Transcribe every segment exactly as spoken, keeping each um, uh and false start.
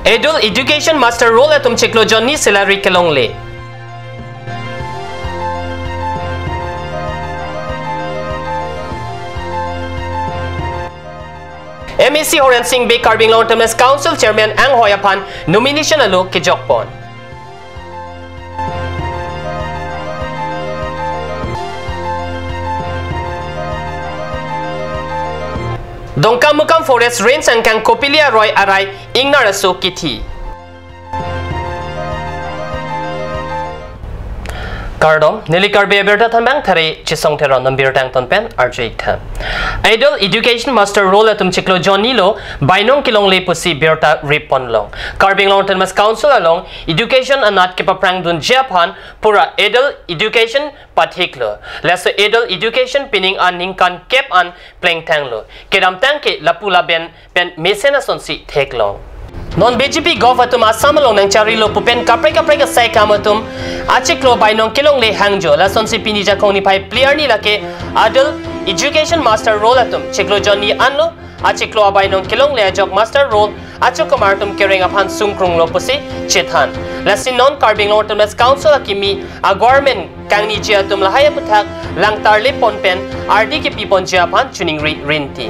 Adult Education Master Roll atum chiklo jonni salary kelongle. M A C Horen Sing Bey Karbi Anglong Autonomous Council Chairman anghoi aphan nomination alo kejokpon. Dongkamukam Forest Range angkang Kopili aroi arai ingnar aso kithi. Kardom, neli Karbi abirta thanbang thari Chisong Teron, non birta angton pen arju-ik tha. Adult Education Master Roll atum chiklo jonni lo bainong kelongle pusi birta rip ponlong. Karbi Anglong Autonomous Council along education anat kepaphrangdunji aphan pura adult education pathiklo. Laso adult education pining an ningkan kep an plengthanglo. Kedamtang ke lapu laben pen mesen asonsi theklong. Non B J P govt atum Assam along nangcharilo pu pen kaprek kaprek asai kam atum achiklo bainong kelongle hangjo. Lasonsi pini Jakhong niphai phli arni lake Adult Education Master Roll atum chiklo jonni anlo achiklo abainong kelongle ajok Master Roll achokomar atum kereng aphan sungkrunglo pusi chethan. Lasi non Karbi Anglong Autonomous Council akimi agovernment kangniji atum lahai aputhak langtarle pon pen ardi kepi ponji aphan choningri rinti.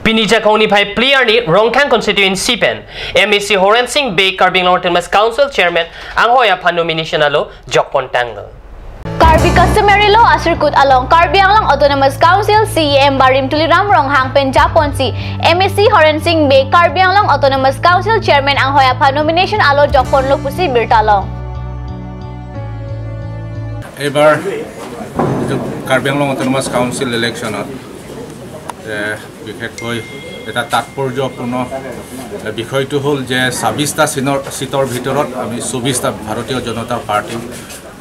Pini Jakhong niphai phli arni Rongkhang constituency pen M A C Horen Sing Bey Karbi Anglong Autonomous Council Chairman anghoi aphan nomination alo jokpon tanglo. Karbi Customary Law asirkut along Karbi Anglong Autonomous Council C E M barim Tuliram Ronghang pen japonsi M A C Horen Sing Bey Karbi Anglong Autonomous Council Chairman anghoi aphan nomination alo jokponlo pusi birta long. এইবাৰ যিটো কাৰ্বি Anglong autonomous council ইলেকশ্যনত, এ, বিশেষকৈ এটা তাৎপৰ্যপূৰ্ণ বিষয়টো হ'ল যে ছাব্বিছটা চিনৰ, ছিটৰ ভিতৰত আমি চৌবিছটা ভাৰতীয় জনতা পাৰ্টি,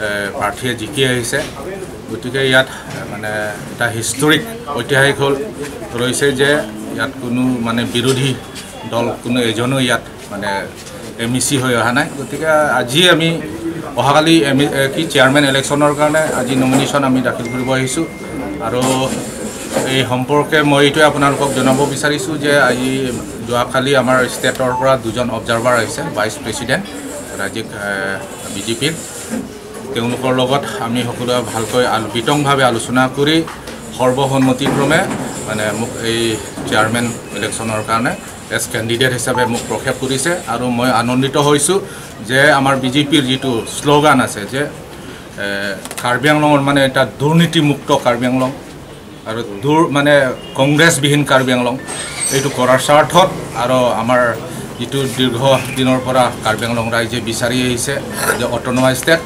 এ, প্ৰাৰ্থীয়ে জিকি আহিছে। গতিকে ইয়াত, এ, মানে এটা হিষ্টৰিক, ঐতিহাসিক হ'ল, ৰৈছে যে ইয়াত কোনো মানে বিৰোধী দল কোনো এজনো ইয়াত মানে এম ই চি হৈ অহা নাই। গতিকে আজি আমি অহাকালি এম ই, এ, কি চেয়াৰমেন ইলেকশ্যনৰ কাৰণে আজি নমিনেশ্যন আমি দাখিল কৰিব আহিছোঁ। আৰু এই সম্পৰ্কে মই এইটোৱে আপোনালোকক জনাব বিচাৰিছোঁ যে আজি, যোৱাকালি আমাৰ ষ্টেটৰ পৰা দুজন অবজাৰ্ভাৰ আহিছে, ভাইচ প্ৰেচিডেণ্ট ৰাজিক, এ, বি জে পিৰ। তেওঁলোকৰ লগত আমি সকলোৱে ভালকৈ আলো-, বিতংভাৱে আলোচনা কৰি সৰ্বসন্মতিক্ৰমে মানে মোক এই চেয়াৰমেন ইলেকশ্যনৰ কাৰণে এজ কেণ্ডিডেট হিচাপে মোক প্ৰক্ষেপ কৰিছে আৰু মই আনন্দিত হৈছোঁ যে আমাৰ বি জে পিৰ যিটো শ্লোগান আছে যে, এ, কাৰ্বি আংলঙৰ মানে এটা দুৰ্নীতিমুক্ত কাৰ্বি আংলং আৰু দূৰ মানে কংগ্ৰেছবিহীন কাৰ্বি আংলং, এইটো কৰাৰ স্বাৰ্থত আৰু আমাৰ যিটো দীৰ্ঘ দিনৰ পৰা কাৰ্বি আংলং ৰাইজে বিচাৰি আহিছে যে অট'নমাছ ষ্টেট,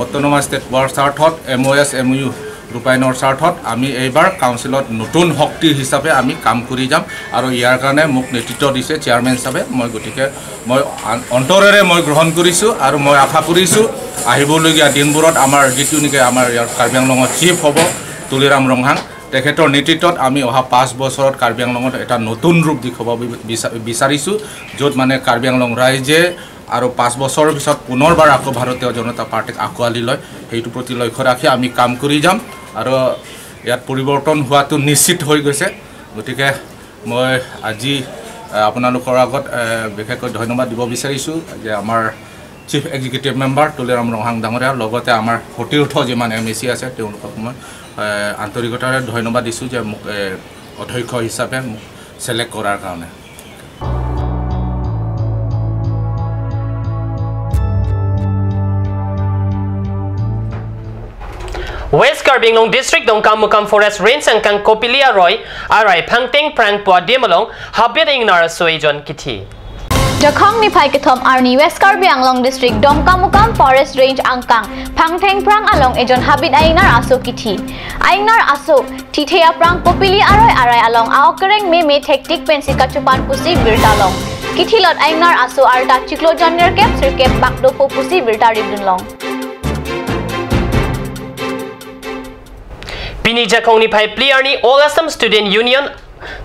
অট'নমাছ ষ্টেট হোৱাৰ স্বাৰ্থত এম অ' এছ, এম অ' ইউ ৰূপায়ণৰ স্বাৰ্থত আমি এইবাৰ কাউন্সিলত নতুন শক্তি হিচাপে আমি কাম কৰি যাম আৰু ইয়াৰ কাৰণে মোক নেতৃত্ব দিছে চেয়াৰমেন হিচাপে। মই গতিকে মই আন-, অন্তৰেৰে মই গ্ৰহণ কৰিছোঁ আৰু মই আশা কৰিছোঁ আহিবলগীয়া দিনবোৰত আমাৰ যিটো নেকি আমাৰ ইয়াৰ কাৰ্বি আংলঙৰ চিফ হ'ব তুলিৰাম ৰংহাং, তেখেতৰ নেতৃত্বত আমি অহা পাঁচ বছৰত কাৰ্বি আংলঙত এটা নতুন ৰূপ দেখুৱাব বি-, বিচা-, বিচাৰিছোঁ, য'ত মানে কাৰ্বি আংলং ৰাইজে আৰু পাঁচ বছৰৰ পিছত পুনৰবাৰ আকৌ ভাৰতীয় জনতা পাৰ্টিক আঁকোৱালি লয়, সেইটো প্ৰতি লক্ষ্য ৰাখি আমি কাম কৰি যাম। আৰু ইয়াত পৰিৱৰ্তন হোৱাটো নিশ্চিত হৈ গৈছে। গতিকে মই আজি, আহ, আপোনালোকৰ আগত, আহ, বিশেষকৈ ধন্যবাদ দিব বিচাৰিছোঁ যে আমাৰ চিফ এক্সিকিউটিভ মেম্বাৰ তুলিৰাম ৰংহাং ডাঙৰীয়া, লগতে আমাৰ সতীৰ্থ যিমান এম এ চি আছে, তেওঁলোকক মই, আহ, আন্তৰিকতাৰে ধন্যবাদ দিছোঁ যে মোক, আহ, অধ্যক্ষ হিচাপে মোক ছিলেক্ট কৰাৰ কাৰণে। West Karbi Anglong District Dongkamukam Forest Range angkang Kopili aroi arai Phangteng Phrang pu adim along habit ingnar aso ejon kithi. Jakhong niphai kethom arni West Karbi Anglong District Dongkamukam Forest Range angkang Phangteng Phrang along ejon habit aingnar aso kithi. Aingnar aso thithe aphrang Kopili aroi arai along a-ok kereng meme thektik pensi kachopan pusi birta long. Kithilot aingnar aso arta chiklo jon nerkep sirkep bak dopo pusi birta ripdun long. Pini Jakhong niphai phli arni All Assam Student Union,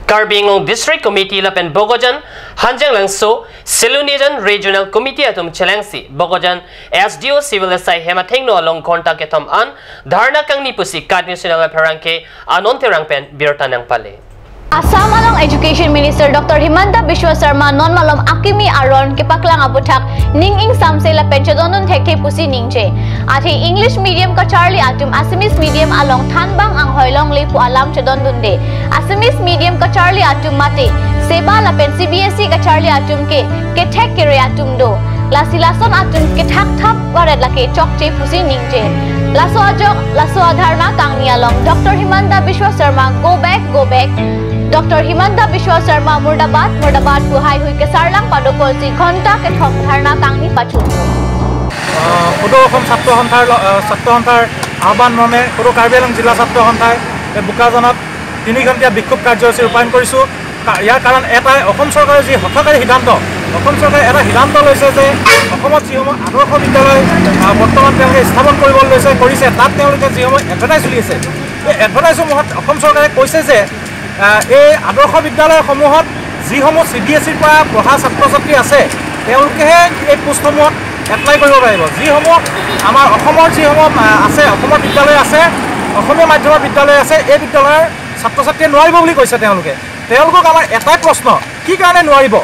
Karbi Anglong District Committee lapen Bokajan Hanjanglangso Silonijan Regional Committee atum chelangsi Bokajan S D O Civil S I hem athengno along ghonta kethom an dharna kangni pusi KAT News Channel apherangke Anon Terang pen birta nangpale. Assam along Education Minister Doctor Himanta Biswa Sarma non malom akimi aron kepaklang aputhak ning ingsamse lapen chedondun thekthe pusi ningje. Athe English medium kacharli atum Assamese medium along thanbang anghoi longle pu alam chedondunde. Assamese medium kacharli atum mate SEBA lapen C B S E kacharli atum ke kethek kere atum do. Lasi lason atum kethakthap varet lake chokche pusi ningje. Laso ajok, laso adharna kangni along Doctor Himanta Biswa Sarma go back, go back. Doctor Himanta Biswa Sarma murdabad, murdabad pu haihui kesarlang padokorsi ghonta kethom dharna kangni pachun. আহ, সদৌ অসম ছাত্ৰ সন্থাৰ ল-, আহ, ছাত্ৰ সন্থাৰ আহ্বান মৰ্মে সদৌ কাৰ্বি আংলং জিলা ছাত্ৰ সন্থাই এই বোকাজানত তিনি ঘণ্টীয়া বিক্ষোভ কাৰ্যসূচী ৰূপায়ণ কৰিছোঁ। কা-, ইয়াৰ কাৰণ এটাই, অসম চৰকাৰে যি হঠকাৰী সিদ্ধান্ত, অসম চৰকাৰে এটা সিদ্ধান্ত লৈছে যে অসমত যিসমূহ আদৰ্শ বিদ্যালয়, আহ, বৰ্তমান তেওঁলোকে স্থাপন কৰিবলৈ লৈছে, কৰিছে, তাত তেওঁলোকে যিসমূহ এডভাৰটাইজ উলিয়াইছে, এই এডভাৰটাইজসমূহত অসম চৰকাৰে কৈছে যে, আহ, এই আদৰ্শ বিদ্যালয়সমূহত যিসমূহ চি বি এছ ইৰ পৰা পঢ়া ছাত্ৰ ছাত্ৰী আছে, তেওঁলোকেহে এই পোষ্টসমূহত এপ্লাই কৰিব পাৰিব। যিসমূহ আমাৰ অসমৰ যিসমূহ, আহ, আছে, অসমৰ বিদ্যালয় আছে, অসমীয়া মাধ্যমৰ বিদ্যালয় আছে, এই বিদ্যালয়ৰ ছাত্ৰ ছাত্ৰীয়ে নোৱাৰিব বুলি কৈছে তেওঁলোকে। তেওঁলোকক আমাৰ এটাই প্ৰশ্ন, কি কাৰণে নোৱাৰিব?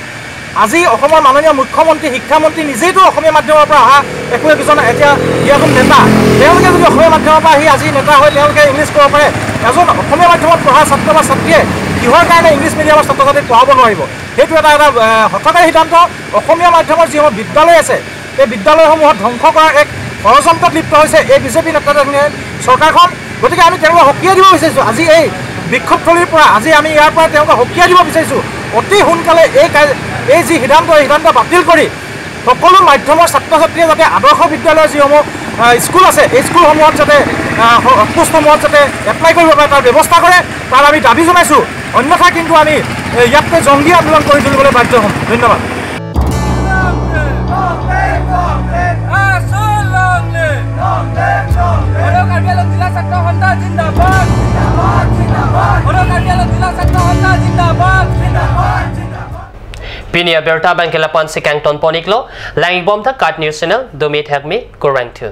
আজি অসমৰ মাননীয় মুখ্যমন্ত্ৰী, শিক্ষামন্ত্ৰী নিজেইতো অসমীয়া মাধ্যমৰ পৰা অহা একো একোজন এতিয়া ইয়াতো নেতা। তেওঁলোকে যদি অসমীয়া মাধ্যমৰ পৰা আহি আজি নেতা হৈ তেওঁলোকে ইংলিছ ক'ব পাৰে, এজন অসমীয়া মাধ্যমত পঢ়া ছাত্ৰ বা ছাত্ৰীয়ে কিহৰ কাৰণে ইংলিছ মিডিয়ামৰ ছাত্ৰ ছাত্ৰীক পঢ়াব নোৱাৰিব? সেইটো এটা, এটা, আহ, হঠকাৰী সিদ্ধান্ত। অসমীয়া মাধ্যমৰ যিসমূহ বিদ্যালয় আছে, এই বিদ্যালয়সমূহত ধ্বংস কৰাৰ এক ষড়যন্ত্ৰত লিপ্ত হৈছে এই বিজেপি নেতৃত্বাধীন চৰকাৰখন। গতিকে আমি তেওঁলোকক সকীয়াই দিব বিচাৰিছোঁ। আজি এই বিক্ষোভস্থলীৰ পৰা, আজি আমি ইয়াৰ পৰা তেওঁলোকক সকীয়াই দিব বিচাৰিছোঁ। অতি সোনকালে এই কাৰ্য-, এই যি সিদ্ধান্ত, এই সিদ্ধান্ত বাতিল কৰি সকলো মাধ্যমৰ ছাত্ৰ ছাত্ৰীয়ে যাতে আদৰ্শ বিদ্যালয়ৰ যিসমূহ, আহ, স্কুল আছে, এই স্কুলসমূহত যাতে, আহ, স-, পোষ্টসমূহত যাতে এপ্লাই কৰিব পাৰে, তাৰ ব্যৱস্থা কৰে, তাৰ আমি দাবী জনাইছোঁ। অন্যথা কিন্তু আমি, এ, ইয়াতকৈ জংগী আন্দোলন কৰি তুলিবলৈ বাধ্য হ'ম। ধন্যবাদ। Pini abirta abang ke lapu-an si kangton pon-iklo, lang-ik bom tha KAT News Channel, dumi thakmi, kurvangthu.